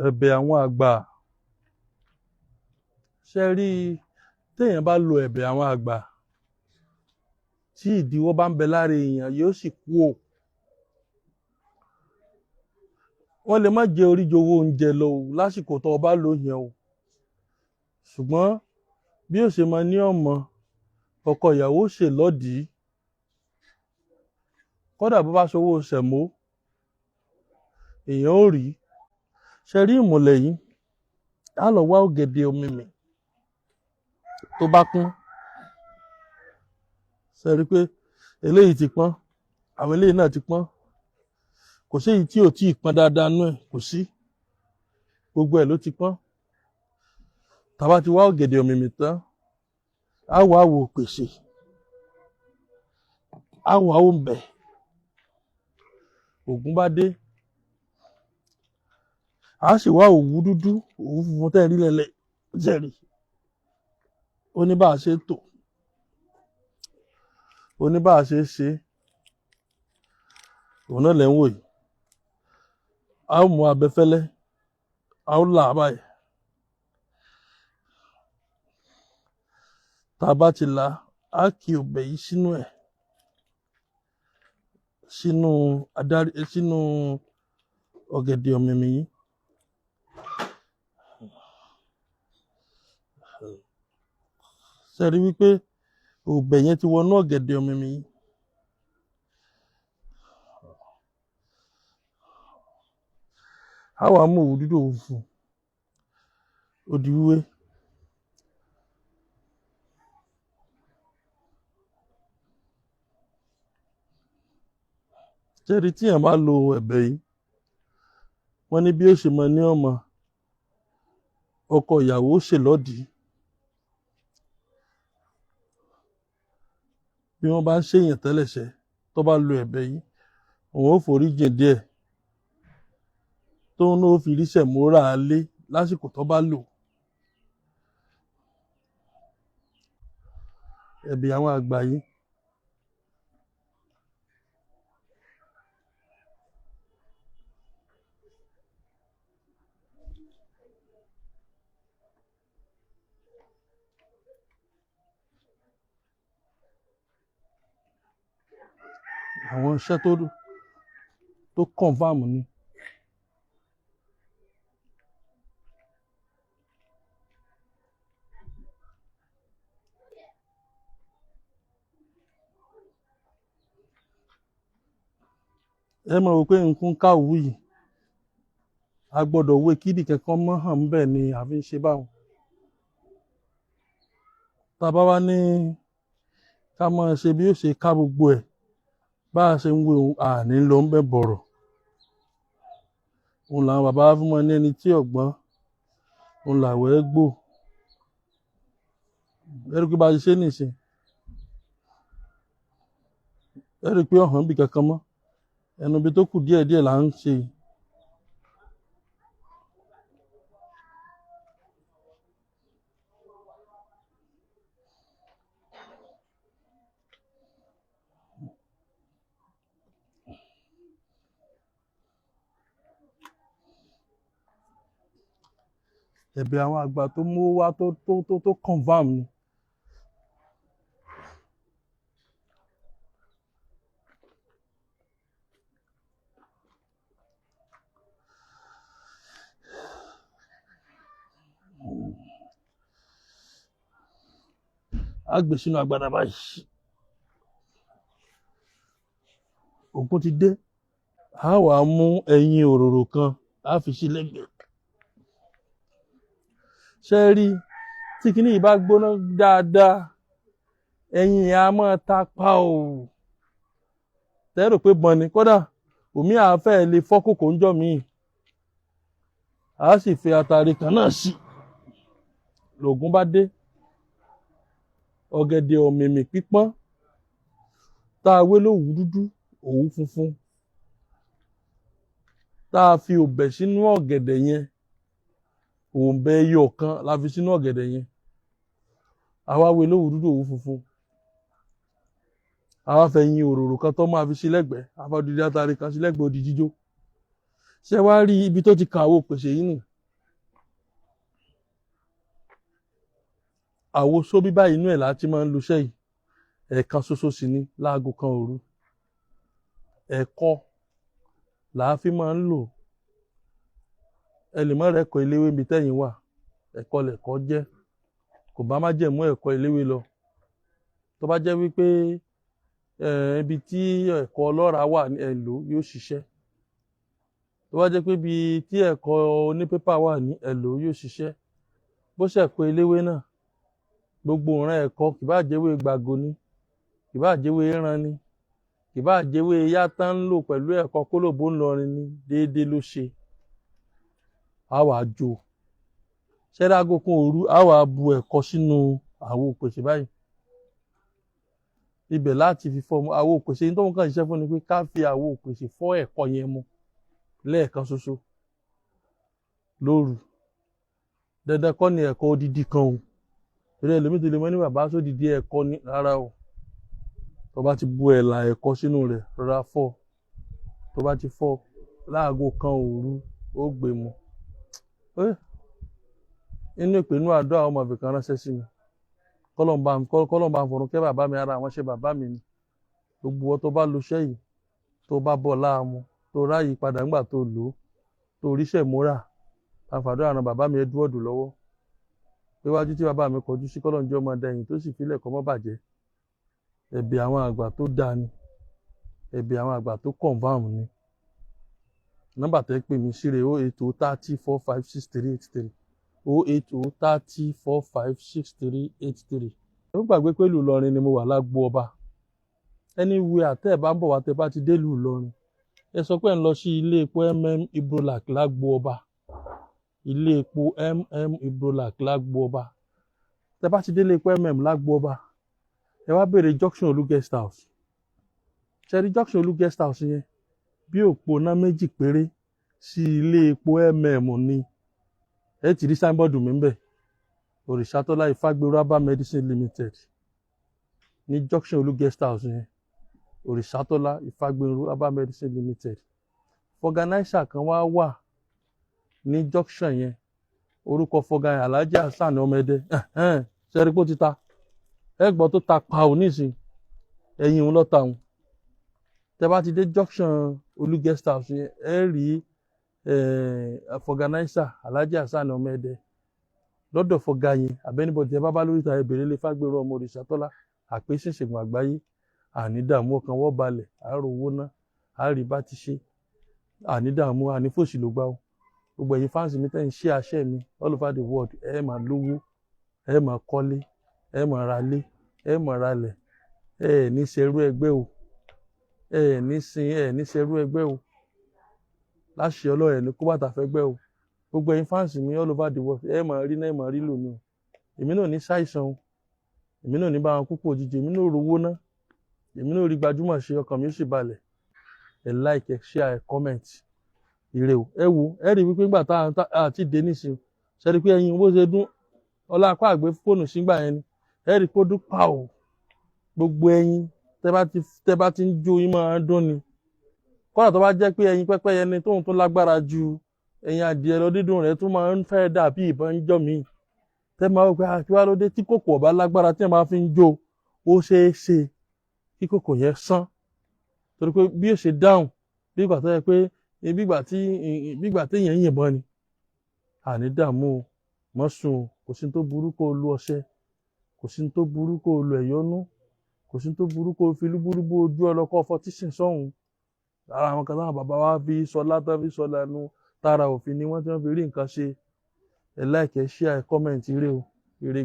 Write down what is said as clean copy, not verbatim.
Ẹ̀bẹ̀ àwọn àgbà. Ṣé rí téèyàn bá lo ẹ̀bẹ̀ àwọn àgbà, tí ìdíwọ́ bá ń bẹ lára èèyàn yóò sì kú ò. Wọ́n lè má jẹ oríjowó oúnjẹ lọ o lásìkò tó o bá lò yẹn o. Ṣùgbọ́n bí ó ṣe máa ní ọmọ, ọkọ ìyàwó ṣe lọ́dìí. Kódà bó bá ṣowó sẹ̀mó, èèyàn ó rí. Ṣé rí ìmùlẹ̀ yìí? Á lọ wá ọ̀gẹ̀dẹ̀ òmìmì tó bá kún. Ṣé rí pé eléyìí ti pọ́n, àwọn eléyìí náà ti pọ́n. Kò sí èyí tí ò tíì pọ́n dáadáa nú ẹ̀, kò sí. Gbogbo ẹ̀ ló ti pọ́n. Tá bá ti wá ọ̀gẹ̀dẹ̀ òmìmì tán, á wá wò pèsè. Á wá òǹbẹ̀. Ògún bá dé. A sì wá òwú dúdú, òwú funfun tẹ́ ẹ rí lẹ́lẹ̀, ṣé rí. Ó ní bá a ṣe tò. Ó ní bá a ṣe ṣe. Òun náà lẹ̀ ń wò yìí. A ó mú abẹfẹ́lẹ́, a ó là á báyìí. Tá a bá ti là á, á ki ọ̀bẹ yìí sínú ẹ̀, sínú adarí, sínú ọ̀gẹ̀dẹ̀ òmìmì yìí. Ṣé rí wípé ọ̀bẹ yẹn ti wọnú ọ̀gẹ̀dẹ̀ òmìmì yìí? A wá mú òwú dúdú, òwú funfun, ó di wíwé. Ṣé rí tí èèyàn bá lo ẹ̀bẹ̀ yìí, wọ́n ní bí ó ṣe máa ní ọmọ, ọkọ ìyàwó ṣe lọ́dìí. Bí wọ́n bá ń ṣèyàn tẹ́lẹ̀ṣẹ̀, tó bá lo ẹ̀bẹ̀ yìí, òun ó forí jìn díẹ̀. Tóun náà ó fi rí sẹ̀mó rà á lé lásìkò tó bá lò. Ẹ̀bẹ̀ àwọn àgbà yìí. Àwọn iṣẹ́ tó confirm ni. Ẹ mọ̀ wò pé nǹkan ká òwú yìí, a gbọdọ̀ wé kíbi kankan mọ́ hàn ńbẹ̀ ni a fi ń ṣe báwọn. Tá a bá wá ní ká máa ṣe bí ó ṣe ká gbogbo ẹ̀, bá a ṣe ń wé òun, à ní lọ ńbẹ̀ bọ̀rọ̀. Òun làwọn bàbá wa fi máa ní ẹni tí ọ̀gbọ́n, òun làwẹ̀ gbò. Ẹ rí pé bá a ṣe ṣe nísìnyí. Ẹ rí pé ọ̀hán bí kankan mọ́. Ẹnu ibi tó kù díẹ̀díẹ̀ là ń ṣe. Ẹ̀bẹ̀ àwọn àgbà tó mú wá tó confirm ni. A gbé sínú agbada báyìí. Ògún ti dé. A wá mú ẹyin òróró kan, a fi sí lẹ́gbẹ̀ẹ́. Ṣé rí tí kiní yìí bá gbóná dáadáa, ẹyin yẹn á máa ta pa ò. Tẹ́ rò pé bọ́n ni, kódà òmí à fẹ́ lè fọ́ kòkó ńjọ́ míì. A sì fi atare kan náà sí. Lògún bá dé. Ọ̀gẹ̀dẹ̀ òmìmì pípọ́n tá a wé lówùú dúdú, òwú funfun. Tá a fi ọ̀bẹ sínú ọ̀gẹ̀dẹ̀ yẹn. Òǹbẹ ẹyọ kan la fi sínú ọ̀gẹ̀dẹ̀ yẹn. A wá wé lówùú dúdú, òwú funfun. A wá fẹ́ yin òróró kan tó máa fi sí lẹ́gbẹ̀ẹ́. A fa odidi atare kan sí lẹ́gbẹ̀ẹ́, ó di jíjó. Ṣé wá rí ibi tó ti kan àwo pèsè yìí nù? Àwo sóbí báyìí, inú ẹ̀ láti máa ń luṣẹ́ yìí. Ẹ̀ẹ̀kan ṣoṣo sì ni, láago 1 òru. Ẹ̀kọ làá fi máa ń lò. Ẹ lè má rẹ́kọ̀ọ́ eléwé níbi tẹ́yìn wà, ẹ̀kọ lẹ̀kọ́ jẹ́, kò bá májẹ̀mú ẹ̀kọ́ eléwé lọ. Tó bá jẹ́ wípé ibi tí ẹ̀kọ́ ọlọ́ràá wà, ẹ lò, yóò ṣiṣẹ́. Tó bá jẹ́ pé ibi tí ẹ̀kọ́ onípépà wà ní, ẹ lò, yóò ṣiṣẹ́. Bó ṣẹ̀kọ́ eléwé náà, gbogbo ìran ẹ̀kọ́, kì bá jẹ́wé gbàgò ni, kì bá jẹ́wé ẹran ni, kì bá jẹ́wé yátá ń lò pẹ̀lú ẹ̀kọ́ kólòbó ńlọrin ni, déédéé ló ṣe. Á wàá jó ṣẹ́rí aago 1 òru, á wàá bu ẹ̀kọ́ sínú àwo pèsè báyìí. Ibẹ̀ láti fi fọ́ àwo pèsè. Ní tó ń kàn ṣiṣẹ́ fún ni pé ká fi àwo pèsè fọ́ ẹ̀kọ́ yẹn mu lẹ́ẹ̀kan ṣoṣo lóru. Dandan kọ́ ni ẹ̀kọ́ odidi kan o, torí ẹlòmíì tó lè mọ́ ní bàbá sódidi ẹ̀kọ́ ni. Rárá o. Tó bá ti bu ẹ̀là ẹ̀kọ́ sínú rẹ̀, rọra fọ́. Tó bá ti fọ́ láago 1 òru, ó gbé mu. Inú ìpè inú àdó àwọn ọmọ ìbìkan ránṣẹ́ sí mi, kọ́lọ́mbà ń fọ̀run kẹ́ bàbá mi. Ara àwọn ṣe bàbá mi ni. Gbogbo ọ tó bá lo iṣẹ́ yìí, tó bá bọ̀ láàmú, tó ráàyè padà ńgbà tó lò ó, tó ríṣẹ́ múra, àfàdó àrùn bàbá mi Edward lọ́wọ́ pé wájú tí bàbá mi kọjú sí, kọ́lọ́njọ́ ọmọ dẹ̀yìn tó sì filẹ̀ kọ́ mọ́ bàjẹ́. Ẹ̀bẹ̀ àwọn àgbà tó dáa ni, ẹ̀bẹ̀ àwọn àgbà tó confirm ni. Nọ́mbà tẹ́ pè mí sí rè: 08030456383, 08030456383. Ẹ má gbàgbé pé ìlú Ìlọrin ni mo wà, lágbo ọba. Anywhere àtẹ́ ẹ̀ bá ń bọ̀ wá, tẹ́ bá ti dé ìlú Ìlọrin, ẹ sọ pé ẹ̀ ń lọ sí ilé epo Ibrolac lágbo ọba. Ilé epo Ibrolac lágbo ọba. Tẹ́ bá ti dé ilé epo lágbo ọba, ẹ wá béèrè Junction Olú Guest House. Ṣe rí Junction Olú Guest House yẹn, bí òpó ná méjì péré sí ilé epo ni. Ẹ ti rí signboard mi ńbẹ̀, Òrìṣàtọ́lá Ifágbérú Herbal Medicine Limited, ní Junction Olú Guest House yẹn, Òrìṣàtọ́lá Ifágbérú Herbal Medicine Limited. Vulcanizer kan wá wà ní junction yẹn. Orúkọ fọgá Alhaji Hasan Ọmọdé. Ṣẹ́rí pé ó ti ta? Ẹ gbọ́ tó ta pa ò nísìn, ẹ̀yìn òun lọ́ta òun. Tẹ bá ti dé junction Olú Guest House yẹn, ẹ rí vulcanizer Alhaji Hasan Ọmọdé. Lọ́dọ̀ fọgá yẹn àbẹ́nibọ̀dì ẹ bá bá lórí ìta, ẹ bèrè lé Fágbérú ọmọ Òrìṣàtọ́lá, àpèsè ìṣègùn àgbáyé. Àní dààmú, ọkàn wọ́n balẹ̀, àárò owó ná, àárí bá ti ṣe, àní dààmú, àní fòṣì ló gbá o. Gbogbo ẹ̀yin fans mi tẹ́ ń ṣe àṣẹ mi all over the world, ẹ máa lówó, ẹ máa kọ́lé, ẹ máa ralé, ẹ máa ralẹ̀. Ẹ ní ṣerú ẹgbẹ́ o, ẹ ní sin, ẹ ní ṣerú ẹgbẹ́ o. Láṣẹ Ọlọ́run, ẹ ní kó bàtà fẹ́ gbẹ́ o. Gbogbo ẹ̀yin fans mi all over the world, ẹ máa rí náà, ẹ máa rí lò ní o. Èmi náà ní ṣàìsàn o, èmi náà ní bá wọn kúkú òjijì, èmi náà rówó ná, èmi náà rí gbajúmọ̀ ṣe, ọkàn mi ó sì balẹ̀. Ẹ like, ẹ share, ẹ comment. Ire o. Ẹ wo, ẹ rí wípé nígbà tá a ti dé nísìnyí, ṣe rí pé ẹyin bó ṣe dún ọlá apá àgbẹ̀ fóònù sígbà yẹn ni. Ẹ rí pé ó dún pa o. Gbogbo ẹyin tẹ́ bá ti ń jó yín máa ń dún ni. Kọ́nà tó bá jẹ́ pé ẹyin pẹ́pẹ́yẹ ni tóun tó lágbára ju ẹyin adìẹ lọ, dídùn rẹ̀ tún máa ń fẹ́ dàbí ìbọn ń jọ míì. Tẹ́ máa wò pé kí wá ló dé tí kòkò ọ̀bá lágbára tí ẹ máa fi ń jó, ó ṣeé ṣe kí kòkò yẹn sán, torí pé bí ó ṣe dáhùn bí ìgbà tó yẹ pé bí ìgbà téèyàn yìnbọn ni. Àní dààmú o, mọ́ sùn o. Kò sí tó burú kó o lu ọṣẹ, kò sí tó burú kó o lu ẹ̀yọ́nú, kò sí tó burú kó o fi lúbúlúbú ojú ọlọ́kọ́ fọtí sìn sọ́hùn. Ara àwọn kan táwọn bàbá wa fi sọ látọ́ fi sọ lẹ́nu tara òfin ni wọ́n ti wọ́n fi rí nǹkan ṣe. Ẹ like, ẹ share, ẹ comment. Ire o, ire.